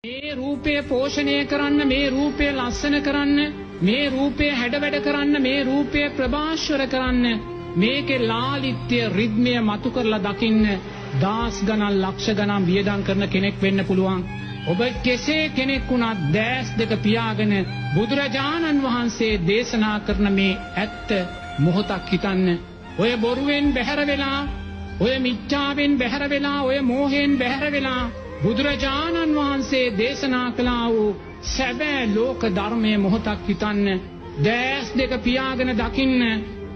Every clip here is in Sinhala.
මේ රූපය පෝෂණය කරන්න, මේ රූපය ලස්සන කරන්න, මේ රූපය හැඩවැඩ කරන්න, මේ රූපය ප්‍රභාස්වර කරන්න, මේකේ ලාලිත්‍ය රිද්මය මතු කරලා දකින්න දහස් ගණන් ලක්ෂ ගණන් වියදම් කරන කෙනෙක් වෙන්න පුළුවන්. ඔබ කෙසේ කෙනෙක් වුණත් දැස් දෙක පියාගෙන බුදුරජාණන් වහන්සේ දේශනා කරන මේ ඇත්ත මොහොතක් හිතන්න. ඔය බොරුවෙන් බැහැර වෙලා, ඔය මිච්ඡාවෙන් බැහැර වෙලා, ඔය මෝහයෙන් බැහැර වෙලා බුදුරජාණන් වහන්සේ දේශනා කළා වූ සැබෑ ලෝක ධර්මයේ මොහොතක් හිතන්න. දැස් දෙක පියාගෙන දකින්න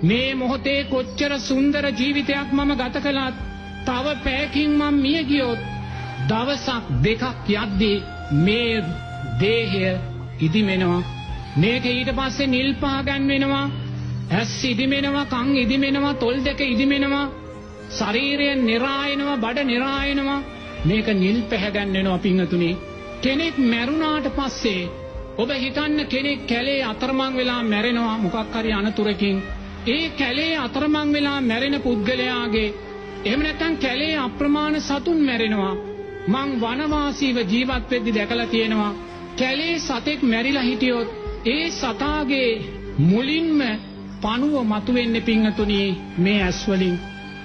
මේ මොහොතේ කොච්චර සුන්දර ජීවිතයක් මම ගත කළත් තව පැයකින් මම මිය ගියොත් දවසක් දෙකක් යද්දී මේ දේහය ඉදිමෙනවා. මේක ඊට පස්සේ නිල් පාගන් වෙනවා, ඇස් ඉදිමෙනවා, කන් ඉදිමෙනවා, තොල් දෙක ඉදිමෙනවා, ශරීරය නිරායනවා, බඩ නිරායනවා. මේක නිල් පැහැගන් වෙනවා පින්වතුනි. කෙනෙක් මැරුණාට පස්සේ ඔබ හිතන්න කෙනෙක් කැලේ අතරමං වෙලා මැරෙනවා මොකක් හරි අනතුරකින්. ඒ කැලේ අතරමං වෙලා මැරෙන පුද්ගලයාගේ, එහෙම නැත්නම් කැලේ අප්‍රමාණ සතුන් මැරෙනවා. මං වනවාසීව ජීවත් වෙද්දි දැකලා තියෙනවා කැලේ සතෙක් මැරිලා හිටියොත් ඒ සතාගේ මුලින්ම පණුව මතුවෙන්නේ පින්වතුනි මේ ඇස් වලින්.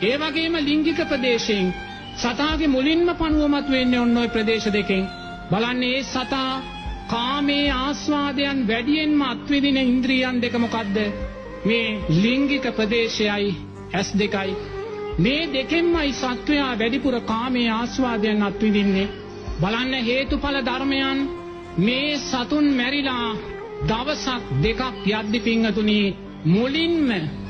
ඒ වගේම ලිංගික ප්‍රදේශයෙන් සතාගේ මුලින්ම පණුව මතුවෙන්නේ ඔන්න ඔය ප්‍රදේශ දෙකෙන්. බලන්න ඒ සතා කාමයේ ආස්වාදයන් වැඩියෙන්ම අත්විඳින ඉන්ද්‍රියන් දෙක මොකද්ද? මේ ලිංගික ප්‍රදේශයයි ඇස් දෙකයි. මේ දෙකෙන්මයි සත්වයා වැඩිපුර කාමයේ ආස්වාදයන් අත්විඳින්නේ. බලන්න හේතුඵල ධර්මයන්. මේ සතුන් මැරිලා දවසක් දෙකක් යද්දි පින්වතුනි මුලින්ම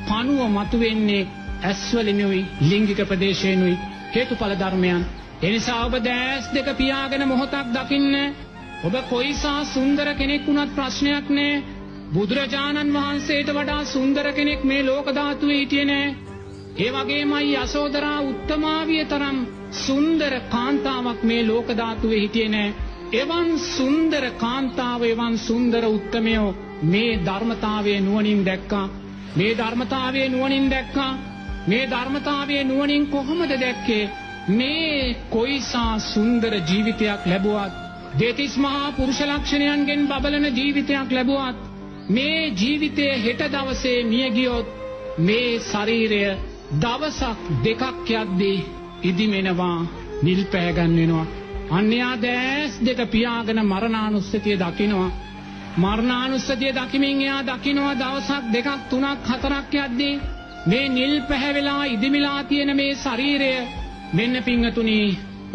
පණුව මතුවෙන්නේ ඇස් වලිනුයි ලිංගික ප්‍රදේශයෙනුයි. හේතුඵල ධර්මයන්. එනිසා ඔබ දැස් දෙක පියාගෙන මොහොතක් දකින්න. ඔබ කොයිසා සුන්දර කෙනෙක් වුණත් ප්‍රශ්නයක් නෑ. බුදුරජාණන් වහන්සේට වඩා සුන්දර කෙනෙක් මේ ලෝක ධාතුවේ හිටියේ නෑ. ඒ වගේමයි යසෝදරා උත්තමාවිය තරම් සුන්දර කාන්තාවක් මේ ලෝක ධාතුවේ හිටියේ නෑ. එවන් සුන්දර කාන්තාව, එවන් සුන්දර උත්තමයෝ මේ ධර්මතාවයේ නුවණින් දැක්කා. මේ ධර්මතාවයේ නුවණින් දැක්කා. මේ ධර්මතාවයේ නුවණින් කොහොමද දැක්කේ? මේ කොයිසා සුන්දර ජීවිතයක් ලැබුවත්, දෙතිස් මහා පුරුෂ ලක්ෂණයන්ගෙන් බබලන ජීවිතයක් ලැබුවත්, මේ ජීවිතය හෙට දවසේ මිය ගියොත් මේ ශරීරය දවසක් දෙකක් යද්දී ඉදිමෙනවා, නිල් පැහැගන් වෙනවා. අන්‍යයා දැස් දෙක පියාගෙන මරණානුස්සතිය දකිනවා. මරණානුස්සතිය දකිමින් එයා දකිනවා දවසක් දෙකක් තුනක් හතරක් යද්දී මේ නිල් පැහැ වෙලා ඉදිමිලා තියෙන මේ ශරීරය මෙන්න පින්වතුනි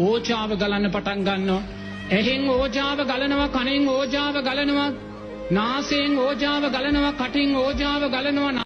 ඕජාව ගලන්න පටන් ගන්නවා. ඇහෙන් ඕජාව ගලනවා, කනෙන් ඕජාව ගලනවා, නාසයෙන් ඕජාව ගලනවා, කටින් ඕජාව ගලනවා.